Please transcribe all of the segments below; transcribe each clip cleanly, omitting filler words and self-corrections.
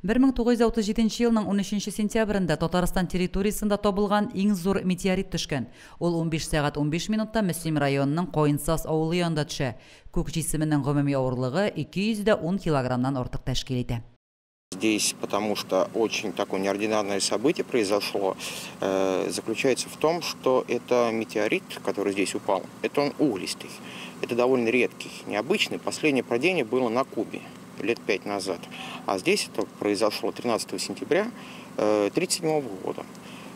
1937 елның 13 сентябрендә Татарстан территориясендә табылган иң зур метеорит төшкән. Ул 15 сәгать 15 минутта Мөслим районының Каенсаз авылы янында төшә. Күк җисеменең гомуми авырлыгы 210 килограммнан артык тәшкил итә. Здесь, потому что очень такое неординарное событие произошло, заключается в том, что это метеорит, который здесь упал, это он углистый. Это довольно редкий, необычный. Последнее падение было на Кубе лет 5 назад. А здесь это произошло 13 сентября 1937 года.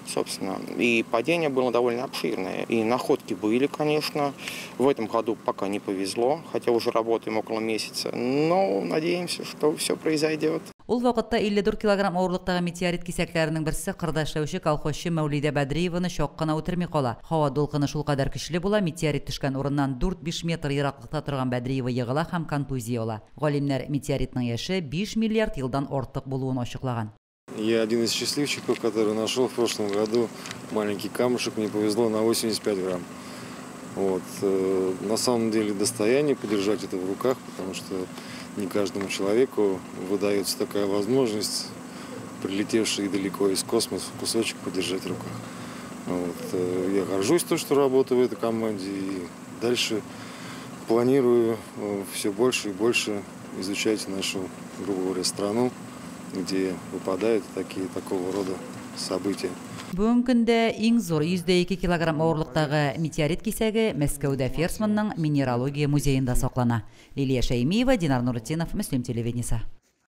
Собственно, и падение было довольно обширное. И находки были, конечно. В этом году пока не повезло, хотя уже работаем около месяца. Но надеемся, что все произойдет. Ул вакытта 54 килограмм авырлыктагы метеорит кисәкләренең берсе кырда эшләүче колхозчы Мәүлидә Бәдриеваны чак кына үтерми кала. Һава дулкыны шулкадәр көчле була, метеорит төшкән урыннан 4-5 метр ераклыкта торган Бәдриева егыла һәм контузия ала. Галимнәр метеоритның яше 5 миллиард елдан артык булуын ачыклаган. Я один из счастливчиков, который нашел в прошлом году маленький камушек, мне повезло на 85 грамм. Вот. На самом деле достояние подержать это в руках, потому что не каждому человеку выдается такая возможность, прилетевший далеко из космоса, кусочек подержать в руках. Вот. Я горжусь то, что работаю в этой команде, и дальше планирую все больше и больше изучать нашу, грубо говоря, страну, где выпадают такого рода события. Бүгенге көндә иң зур 102 килограмм авырлыктагы метеорит кисәге Мәскәүдә Ферсманның минералогия музеенда саклана. Лилия Шәймиева, Динар Нуретдинов, Мөслим телевидениесе.